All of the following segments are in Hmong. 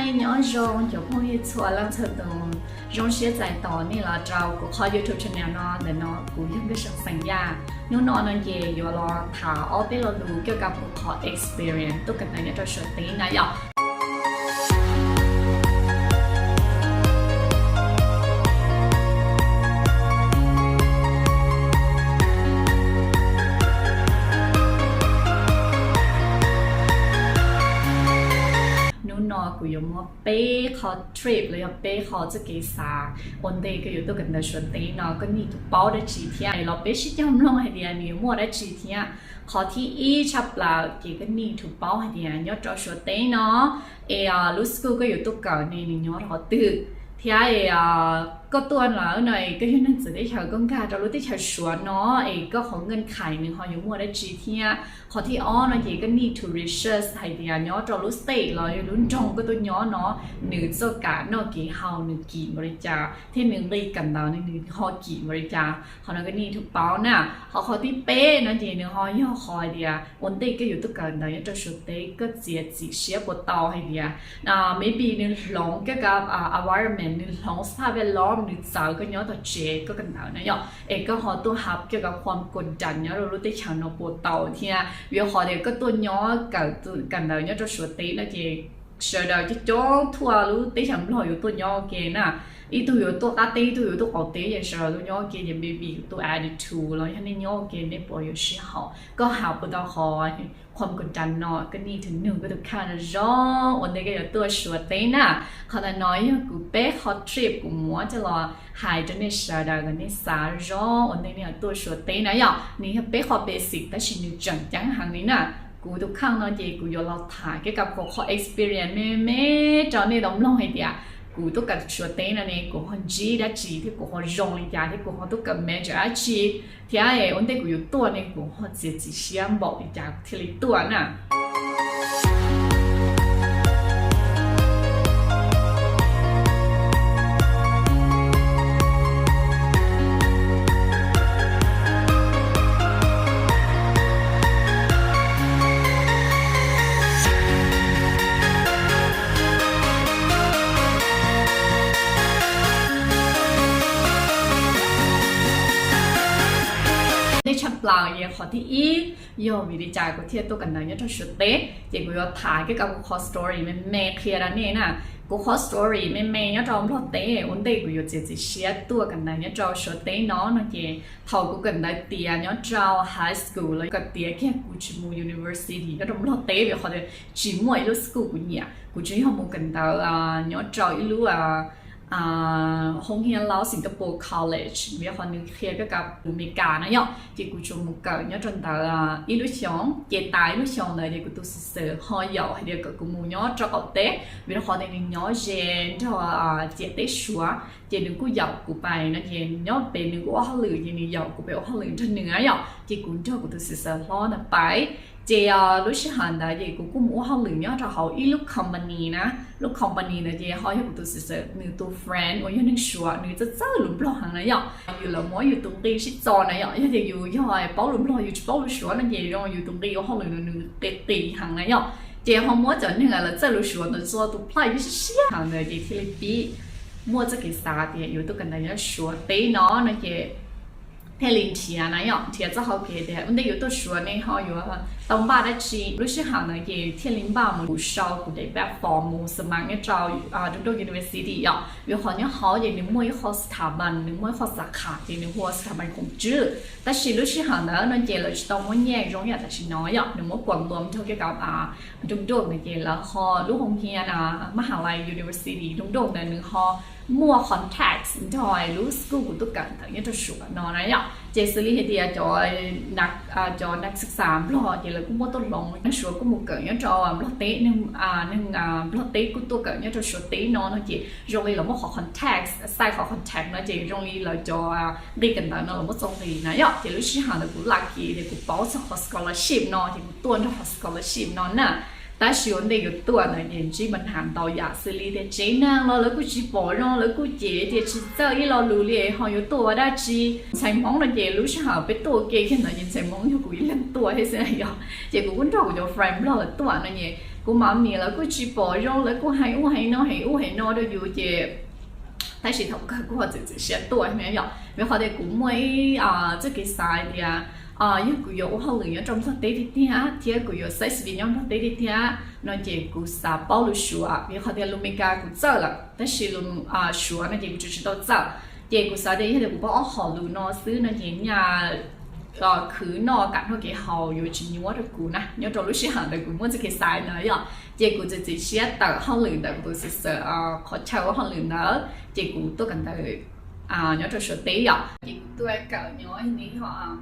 Nyob zoo cov phooj ywg txhua leej txhua tus, zoo siab txais tos nej los rau kuv qhov YouTube channel no. Ntawm no kuv yog Nkauj Seev Xeem Yaj. Hnub no no ces yuav los tham ob peb lo lus koj kab kuv qhov experience tuaj kawm ntawv nyob rau Suav teb na yom. Hnub no kuv yuav muab peb qho trip los yog peb qho txoj kev xav ua ntej koj yuav tuaj kawm ntawv Suav teb no koj need to paub dab tsi thiab los peb sib cog mloog hais tias nws yuav muaj dab tsi thiab. Qhov thib ib tshaj plaws ces koj need to paub hais tias nyob rau Suav teb no es lub school koj yuav tuaj kawm ne nws nyob rau qhov twg, thiab koj tuaj lawm no koj yog neeg txawv teb chaws koj nkag rau lub teb chaws Suav no es koj qhov nkeej khais nws ho yuav muaj dab tsi thiab. Qhov thib ob no ces koj need to research hais tias nyob rau lub state los yog lub nroog koj tuaj nyob no nws txoj kev noj kev haus nws kim npaum li cas thiab nws nqi kawm ntawv nws ho kim npaum li cas, qhov no koj need to paub na. Ho qhov thib peb no ces nws ho yog qhov hais tias ua ntej koj yuav tuaj kawm ntawv nyob rau Suav teb koj txiav txim siab puas tau hais tias maybe nws hloov koj kab environment, nws hloov xab vaj lob, nws txawv koj nyob tom tsev koj kawm ntawv na yom, es koj ho tuaj hab koj kab khuam kod das nyob rau lub teb chaws no puas tau thiab. Vim qhov tias koj tuaj nyob kawm ntawv nyob rau Suav teb no ces sawv daws coob coob thuaj lub teb chaws Nplog yuav tuaj nyob ua ke na. Ib tug yuav tuaj qab teb, ib tug yuav tuaj qaum teb, ces sawv daws tuaj nyob ua ke ces maybe tus attitude los yog nej nyob ua ke nej puas yuav sib haum, koj hab puas tau qhov khuam kod das no, koj need to nug koj tus kheej zoo zoo ua ntej koj yuav tuaj Suav teb na. Qhov ntawm no yog kuv peb qho trip kuv muab coj los hais rau nej sawv daws kom nej xav zoo ua ntej nej yuav tuaj Suav teb na yom. Nws yog peb qho basic tab sis nws tseem ceeb heev li na. Kuv tus kheej no ces kuv yuav los tham koj kab kuv qhov experience me me rau nej tau mloog hais tias kuv tuaj kawm Suav teb no ne kuv ho ntsib dab tsi thiab kuv ho zoo li cas thiab kuv ho tuaj kawm major dab tsi thiab ua ntej kuv yuav tuaj ne kuv ho txiav txim siab npaum li cas kuv thiaj li tuaj na. Ntej tshaj plaws yog qhov thib ib, yog vim li cas kuv thiaj tuaj kawm ntawv nyob rau Suav teb, ces kuv yuav tham koj kab kuv qhov story me me qhia rau nej na. Kuv qhov story me me nyob rau Nplog teb ua ntej kuv yuav txiav txim siab tuaj kawm ntawv nyob rau Suav teb no no ces thaum kuv kawm ntawv tiav nyob rau high school los kawm tiav kiag kuv tsis mus university nyob rau Nplog teb vim qhov tias tsis muaj ib lub school kuv nyiam, kuv tsuas yog mus kawm ntawv nyob rau ib lub hoob hiab laub Singapore College vim qhov nws qhia koj kab Amelikas na yom, ces kuv tsuas mus kawm nyob rau ntawd ib lub xyoos ces tas ib lub xyoos ntawd ces kuv tus xib xwm ho yaum hais tias kom kuv mus nyob rau qaum teb vim rau qhov tias nws nyob ze nrog ciam teb Suav ces nws kuj yaum kuv pais no ces nyob pem nws kuj ua hauj lwm ces nws yaum kuv pais ua hauj lwm nrog nws na yom, ces kuv nrog kuv tus xib xwm hlob ntawd pais. Ces lub sij hawm ntawd ces kuv kuj mus ua hauj lwm nyob rau hauv ib lub company na, lub company ntawd ces ho yog kuv tus xib xwm nws tus friend uas yog neeg Suav nws txawj txawj lus Nplog heev na yom, yus los muab yus tus nqi sib txo na yom, yog tias yus yog paub lus Nplog yus tsis paub lus Suav no ces zoo yus tus nqi ua hauj lwm no nws qis qis heev na yom, ces ho muab cov neeg lawv txawj lus Suav ntawd txo tus plaj siab siab heev ntawd ces thiaj li pib muaj txoj kev xav tias yuav tuaj kawm ntawv nyob Suav teb no no ces thiaj li nrhiav na yom, nrhiav txoj hau kev tias ua ntej yuav tuaj Suav ne ho yuav tau npaj dab tsi. Lub sij hawm ntawd ces thiaj li npaj mus kuv sau kuv daim platform mus smav nyob rau Trung Đông University yom, vim qhov nyob hauv ces nws muaj ib qho sthab ban, nws muaj ib qho xab kham ces nws hu ua sthab ban khoom tswb, tab sis lub sij hawm ntawd no ces lawv tsis tau muab nyaj zoo yam tam sim no yom, nws muab kuam ntua nrog kiab kav Trung Đông ntawd ces lawv ho lub hoo hia na, maj ha lais university Trung Đông ntawd nws ho muaj contacts nrog lub school kuv tuaj kawm ntawd nyob rau Suav no na yom, ces xws li hais tias cov cov nas xab xam Nplog ces lawv kuj muaj tuaj hloov, neeg Suav kuj mus kawm nyob rau Nplog teb, neeg Nplog teb kuj tuaj kawm nyob rau Suav teb no no ces zoo li lawv muaj qhov contacts, xais qhov contact no ces zoo li lawv cov nqi kawm ntawv no lawv muab txo nqi na yom, ces lub sij hawm ntawd kuv lucky tias kuv paub txog qhov scholarship no ces kuv tuaj nrog qhov scholarship no na. Tab sis ua ntej yuav tuaj ntawd ces ntsib npa nham ntau yam xws li tias tsev neeg los lawv kuj tsis pom zoo, lawv kuj cem tias tsis txawj ib lo lus li ho yuav tuaj ua dab tsi. Ntxhais Hmoob no ces lub sij hawm peb tuaj ua ke kiag ntawd ces ntxhais Hmoob yog kuv ib leeg tuaj thiab xwb yom, ces kuv kuj nrog kuv cov friend Nplog lawv tuaj no ces Kuv mam mis lawv kuj tsis pom zoo, lawv kuj hais ub hais no hais ub hais no rau yus ces, tab sis thaum kawg kuj ho txiav txim siab tuaj na yom, vim qhov tias kuv muaj ib txoj kev xav tias yog kuv yuav ua hauj lwm nyob rau Nplog teb tiag tiag thiab kuv yuav xaiv C V nyob Nplog teb tiag tiag no ces kuv xav paub lus Suav, vim qhov tias lus Meskas kuv txawj lawm tab sis lus Suav no ces kuv tseem tsis tau txawj. Ces kuv xav tias yog tias kuv paub ob hom lus no xwb no ces nyaj khwv noj kam noj kev haus yuav tsis nyuaj rau kuv na. Nyob rau lub sij hawm ntawd kuv muaj txoj kev xav ntawd yom, ces kuv txiav txim siab tawm hauj lwm ntawm kuv tus xwm xwm qhov chaw ua hauj lwm ntawd ces kuv tuaj kawm ntawv nyob rau Suav teb yom. Ces kuv tuaj kawm nyob ne yog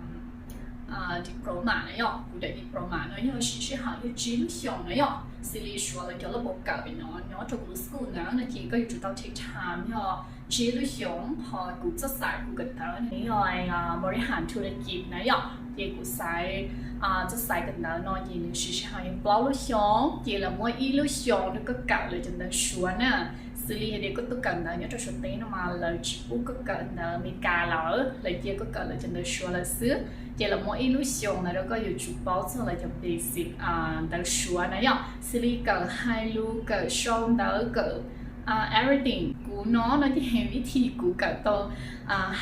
diploma na yom. Kuv daim diploma no yog siv sij hawm yog tsib lub xyoos na yom. Xws li Suav lawv cov laj pov kawm no nyob rau kuv lub school ntawd no ces koj yuav tsum tau take time yog tsib lub xyoos. Ho kuv txoj xaiv kuv kawm ntawv no yog บริหารธุรกิจ na yom. Ces kuv xaiv txoj xaiv kawm ntawv no ces nws siv sij hawm yog plaub lub xyoos, ces lawv muab ib lub xyoos rau koj kawm lawv cov ntawv Suav na. Xws li hais tias koj tuaj kawm ntawv nyob rau Suav teb no mas lawv tsis pub koj kawm ntawv Amelikas lawm, lawv cia koj kawm lawv cov ntawv Suav lawm xwb. Ces lawv muab ib lub xyoos ntawd rau koj yuav tsum paub txog lawv cov basic ntawv Suav na yom. Xws li kawm hais lus, kawm sau ntawv, kawm everything. Kuv no no ces vib thi kuv kawm tau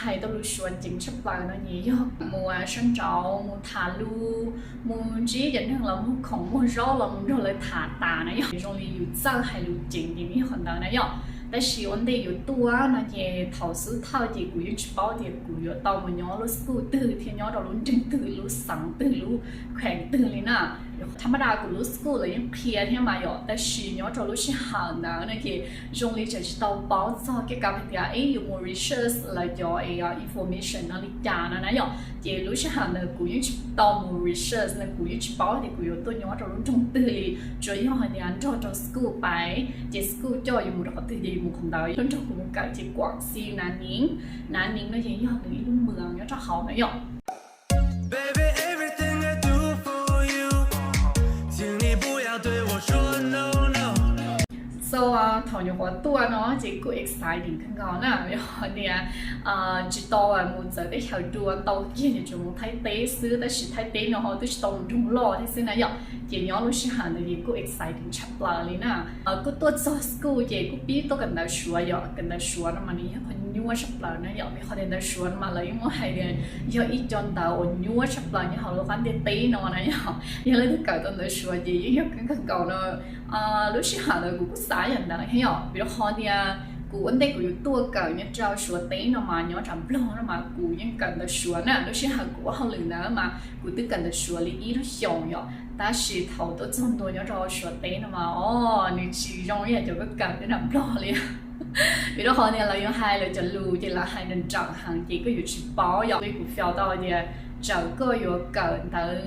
hais tau lus Suav ceev tshaj plaws no ces yog mus sab nraud mus tham lus, mus ntsib cov neeg los muag khoom muag zaub los mus nrog lawv tham tas na yom. Zoo li yus txawj hais lus ceev ces yog qhov ntawd na yom. Tab sis ua ntej yuav tuaj no ces thaum xub thawj ces kuv yeej tsis paub tias kuv yuav tau mus nyob lub school twg thiab nyob rau lub nroog twg, lub xeev twg, lub kheem twg li na. Thaj mab da kuv lub school lawv yeej qhia thiab mas yom, tab sis nyob rau lub sij hawm ntawd no ces zoo li tseem tsis tau paub txog kev kawm hais tias ib yuav mus research lawv cov information no li cas no na yom. Ces lub sij hawm ntawd kuv yeej tsis tau mus research no kuv yeej tsis paub tias kuv yuav tuaj nyob rau lub nroog twg li. Tsuas yog hais tias nrog rau school pais ces school coj yuav mus rau qhov twg ces yuav mus qhov ntawd. Lub nroog kuv mus kawm ces Quảng Xi, Nam Ninh. Nam Ninh no ces yog nws ib lub mws nyob rau hauv na yom. So thaum nyuam qhuav tuaj no ces kuj exciting kawg nkaus na, yog tias tsis tau mus txawv teb chaws dua, tau kiag ces tsuas mus Thaib teb xwb, tab sis Thaib teb no ho twb tsis tau mus nroog loj thiab xwb na yom. Ces nyob lub sij hawm ntawd ces kuj exciting tshaj plaws li na. Kuj tuaj txog school ces kuj pib tuaj kawm ntawv Suav yom. Kawm ntawv Suav no mas nws yog qhov nyuaj tshaj plaws na yom, vim qhov tias ntawv Suav no mas lawv yeej muab hais tias yog ib co ntawv uas nyuaj tshaj plaws nyob hauv lub qab ntiaj teb no na yom. Yog leej twg kawm tau ntawv Suav ces yeej yog kawg nkaus no. Lub sij hawm ntawd kuv kuj xav yam ntawd thiab yom, vim rau qhov tias kuv ua ntej kuv yuav tuaj kawm nyob rau Suav teb no mas nyob rau Nplog no mas kuv yeej kawm ntawv Suav na. Lub sij hawm kuv ua hauj lwm ntawd mas kuv twb kawm ntawv Suav li ib lub xyoos yom, tab sis thaum tuaj txog ntua nyob rau Suav teb no mas o, nws tsis zoo ib yam cov kawm nyob rau Nplog li. Vim rau qhov tias lawv yuav hais lawv cov lus ces lawv hais nrawm nrawm heev ces koj yuav tsis paub yom. Kuv xav tau tias txawm koj yuav kawm ntawv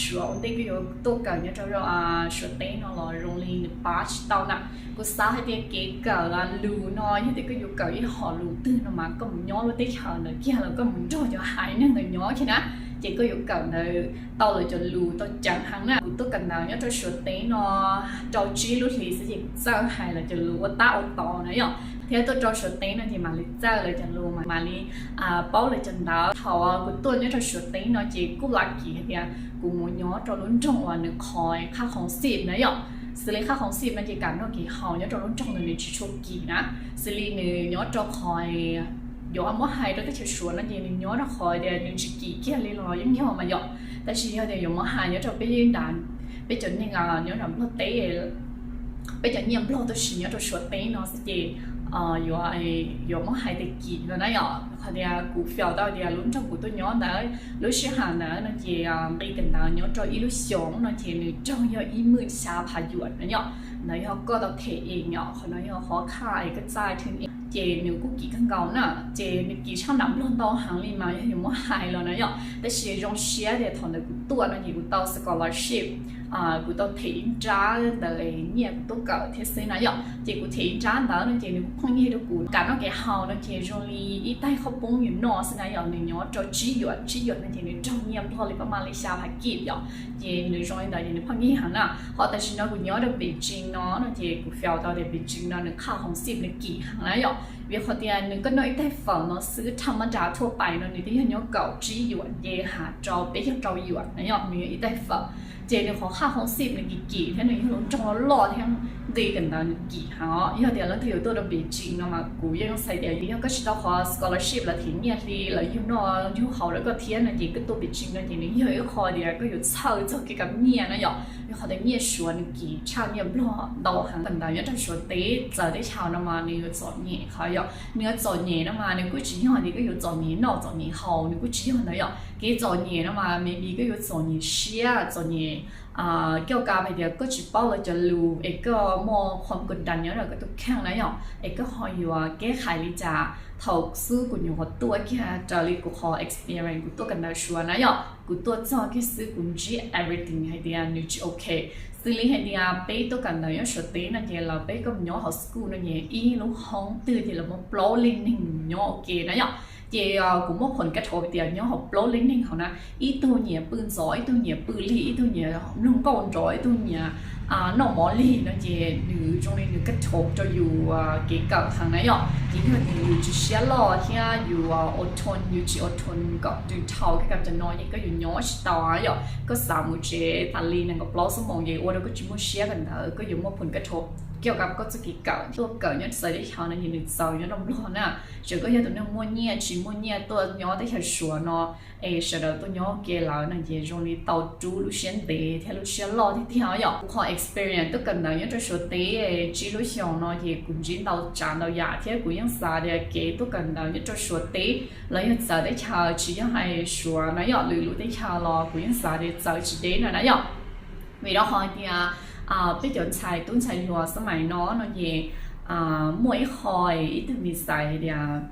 Suav ua ntej koj yuav tuaj kawm nyob rau Suav teb no los zoo li nws pab tsis tau na. Kuv xav hais tias kev kawm lus no yog tias koj yuav kawm ib hom lus twg no mas koj mus nyob lub teb chaws ntawd kiag los koj mus nrog cov haiv neeg ntawd nyob kiag na, ces koj yuav kawm ntawv tau lawv cov lus tau ceev heev na. Kuv tuaj kawm ntawv nyob rau Suav teb no rau tsib lub hlis xwb ces kuv txawj hais lawv cov lus ua tab ua tod na yom, thiab tuaj rau Suav teb no ces mam li txawj lawv cov lus, mam li paub lawv cov ntawv. Thaum kuv tuaj nyob rau Suav teb no ces kuj lucky hais tias kuv mus nyob rau lub nroog uas nws qhov qhab khoov xim na yom. Xws li qhab khoov xim no ces kam noj kev haus nyob rau lub nroog ntawd nws tsis tshua kim na. Xws li nws nyob rau qhov, yuav muab hais rau teb chaws Suav no ces nws nyob rau qhov tias nws tsis kim kiag li los yeej yog mas yom. Tab sis yog tias yuav muab hais nyob rau peb nram, peb cov neeg nyob nram Nplog teb, peb cov nyiaj Nplog tuaj siv nyob rau Suav teb no xwb ces yuav, yuav muab hais tias kim no na yom. Qhov tias kuv xav tau tias lub nroog kuv tuaj nyob ntawd lub sij hawm ntawd no ces nqi kawm ntawv nyob rau ib lub xyoos no ces nws raug yog ib hmos xya phav yuam no yom. Ntawd yog koj tau them es yom, qhov no yog qhov khaj es koj txaij thwj ces nws kuj kim kawg nkaus na. Ces nws kim tshaj nram Nplog ntau heev li mas yog yuav muab hais los na yom. Tab sis zoo siab tias thaum ntawd kuv tuaj no ces kuv tau scholarship, kuv tau them ib nrab ntawd nyiaj kuv tuaj kawm thiab xwb na yom. Ces kuv them ib nrab ntawd no ces nws kuj pheej yig rau kuv kam noj kev haus no ces zoo li ib tais qhov poob yus noj xwb na yom. Nws nyob rau tsib yuam, tsib yuam no ces nws raug nyiaj Nplog li pab ma li xya phav kib yom. Ces nws zoo li ntawd ces nws pheej yig heev na. Ho tam sim no kuv nyob rau Beijing no no ces kuv xav tau tias Beijing no nws qhaj khoov xim nws kim heev na yom. Vim qhov tias nws koj noj ib tais fawm no xwb thaj mab nra thuaj pais no nws twb yog nyob kaum tsib yuam nce has rau peb caug rau yuam na yom, nws yog ib tais fawm. Ces nws qhov haj hoob xib nws kim kim thiab nws yog lub nroog loj thiab nqi kawm ntawv nws kim heev os. Yog tias leej twg yuav tuaj rau Beijing no mas kuv yeej xav tias yog koj tsis tau qhov scholarship lawv them nyiaj hli lawv yug noj yug haus rau koj thiab no ces koj tuaj Beijing no ces nws yog ib qho tias koj yuav txhawj txog kev kam nyiaj na yom. Yog qhov tias nyiaj Suav nws kim tshaj nyiaj Nplog ntau heev. Kawm ntawv nyob rau Suav teb txawv teb chaws no mas nws yuav txom nyem qhov yom. Nws yuav txom nyem no mas nws kuj tsis yog tias koj yuav txom nyem noj txom nyem haus, nws kuj tsis yog ntawd yom. Kev txom nyem no mas maybe koj yuav txom nyem siab, txom nyem coj ka hais tias koj tsis paub lawv cov lus es koj muaj qhov kos das nyob rau koj tus kheej na yom, es koj ho yuav keb hais li cas. Thaum xub kuv nyuam qhuav tuaj kiag raws li kuv qhov experience kuv tuaj kawm ntawv Suav na yom, kuv tuaj txog kiag xwb kuv ntsib everything hais tias nws tsis ok. Xws li hais tias peb tuaj kawm ntawv nyob Suav teb no ces lawv peb koj mus nyob hauv school no ces ib lub hoob twg ces lawv muaj plaub leej neeg nyob ua ke na yom. Ces kuv muaj phom kaj rhauv tias nyob hauv plaub leej neeg hauv na, ib tug nyiam pw ntxov, ib tug nyiam pw lig, ib tug nyiam mloog nkauj nrov, ib tug nyiam noj mov lig no ces nws zoo li nws kaj rhauv rau yus kev kawm heev na yom. Ces yog tias yus tsis siab loj thiab yus ua thon, yus tsis ua thon kom tws dhau kev kawm cov no ces koj yuav nyob tsis tau yom. Koj xav mus tsev tas li nees nkaum plaub xuab moos ces ua rau koj tsis muaj siab kawm ntawv, koj yuav muaj phom kaj rhauv coj ka koj txoj kev kawm. Tuaj kawm nyob txawv teb chaws no ces nws txawv nyob rau Nplog na. Txawm koj yog tus neeg muaj nyiaj tsis muaj nyiaj tuaj nyob teb chaws Suav no es sawv daws tuaj nyob ua ke lawm no ces zoo li tau rub lub siab ntev thiab lub siab loj tiag tiag yom. Kuv qhov experience tuaj kawm ntawv nyob rau Suav teb tsib lub xyoos no ces kuv ntsib ntau tsav ntau yam thiab kuv yeej xav tias kev tuaj kawm ntawv nyob rau Suav teb los yog txawv teb chaws tsis yog hais Suav na yom, lwm lub teb chaws los kuv yeej xav tias txawv tsis deb na na yom. Vim rau qhov hais tias peb cov ntxhais tub ntxhais hluas xab mais no no ces muaj ib qho ib tug me xais tias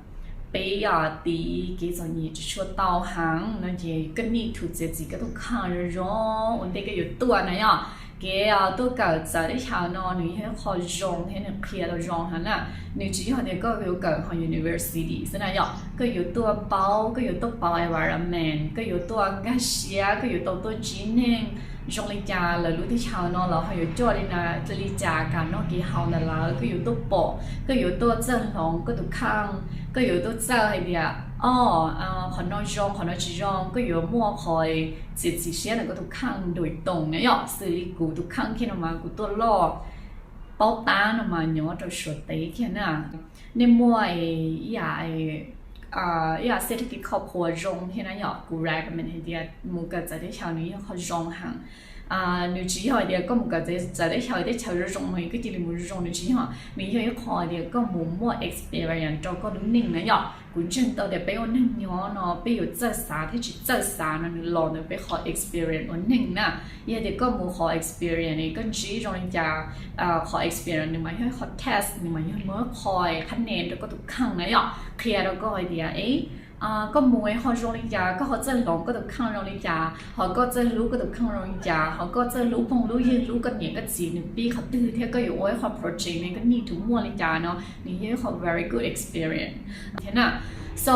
peb tiv kev txom nyem tsis tshua tau heev no ces koj need to txiav txim koj tus kheej zoo zoo ua ntej koj yuav tuaj na yom. Kev tuaj kawm txawv teb chaws no nws yog ib qho zoo thiab nws qhia tau zoo heev na. Nws tsis yog tias koj yuav kawm hauv university xwb na yom, koj yuav tuaj paub, koj yuav tuaj paub environment, koj yuav tuaj nkag siab, koj yuav tau tuaj ntsib neeg zoo li cas, lawv lub teb chaws no lawv ho yuav coj li na, li cas kam noj kev haus ntawm lawv, koj yuav tuaj pom, koj yuav tuaj txawj hloov koj tus kheej, koj yuav tuaj txawj hais tias o qhov no zoo qhov no tsis zoo, koj yuav muaj qhov txiav txim siab ntawm koj tus kheej ntuj toos na yom. Xws li kuv tus kheej kiag no mas kuv tuaj loj paub tab no mas nyob rau Suav teb kiag na. Nej muaj ib yam ib yam xeb thab kis khoj phuas zoo thiab na yom, kuv recommend hais tias mus kawm txawv teb chaws nws yog qhov zoo heev. Nws tsis yog hais tias koj mus kawm txawv teb chaws, teb chaws zoo zoo no koj cia li mus zoo zoo, nws tsis yog, nws yog ib qho tias koj mus muaj experience rau koj lub neej na yom. Kuv ntseeg tau tias peb ua neeg nyob no peb yuav txawj xav thiab tsis txawj xav no nws los ntawm peb qhov experience ua neeg na. Yog tias koj mus qhov experience koj ntsib zoo li cas, qhov experience nws mas yog ib qho test, nws mas yog muaj ib qho qhab nen rau koj tus kheej na yom, qhia rau koj hais tias e koj mus ho zoo li cas, koj ho txawj hloov koj tus kheej zoo li cas, ho koj txawj hlub koj tus kheej zoo li cas, ho koj txawj hlub phooj hlub ywg hlub koj niam koj txiv nws pib qhov twg thiab koj yuav ua ib qho project ne koj need to muaj li cas no, nws yog ib qho very good experience thiab na. So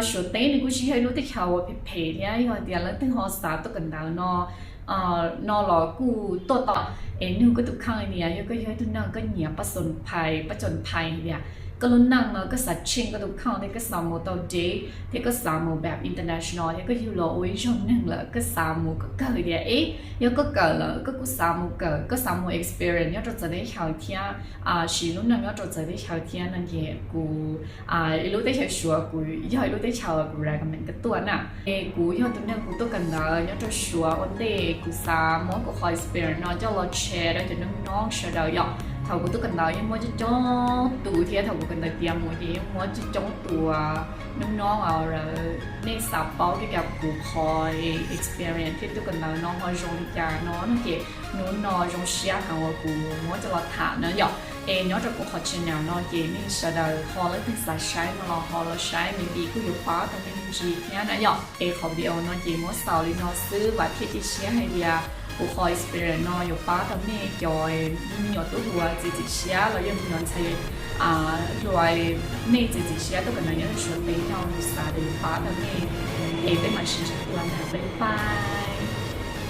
Suav teb nws kuj tsis yog ib lub teb chaws uas phem phem thiab, yog tias leej twg ho xav tuaj kawm ntawv no no los kuj tuaj tau. Es nug koj tus kheej tias yog koj yog ib tug neeg koj nyiam pab xom phais, pab xom phais tias koj lub neej no koj xav tsheej koj tus kheej thiab koj xav mus tau deb thiab koj xav mus npam international thiab koj yug los ua ib zaug neeg lawm koj xav mus kawg kawg tias e yog koj kawm lawm koj kuj xav mus kawm, koj xav mus experience nyob rau txawv teb chaws thiab siv lub neej nyob rau txawv teb chaws thiab no ces kuv ib lub teb chaws Suav kuv yog ib lub teb chaws kuv recommend koj tuaj na. Es kuv yog tus neeg kuv tuaj kawm ntawv nyob rau Suav ua ntej kuv xav muab kuv qhov experience no coj los share rau cov noob noob sawv daws yom. Thaum kuv tuaj kawm ntawv yeej muaj coob coob tus thiab thaum kuv kawm ntawv tiav mus ces yeej muaj coob coob tus noob noob lawv, nej xav paub kev kawm kuv qhov experience thiab tuaj kawm ntawv no ho zoo li cas no no ces hnub no zoo siab heev uas kuv muab coj los tham na yom. Es nyob rau kuv qhov channel no ces nej sawv daws ho leej twg xav saib no los ho los saib, maybe kuj yuav pab tau nej me ntsis thiab na yom. Es qhov video no ces muab xaus li no xwb, vam thiab cia siab hais tias kuv qhov experience no yuav pab tau nej cov me nyuam tub hluas txiav txim siab los yog me nyuam ntxhais hluas, nej txiav txim siab tuaj kawm ntawv nyob rau Suav teb no, kuv xav tias yuav pab tau nej. Es peb mam sib ntsib dua ntawm, bye bye.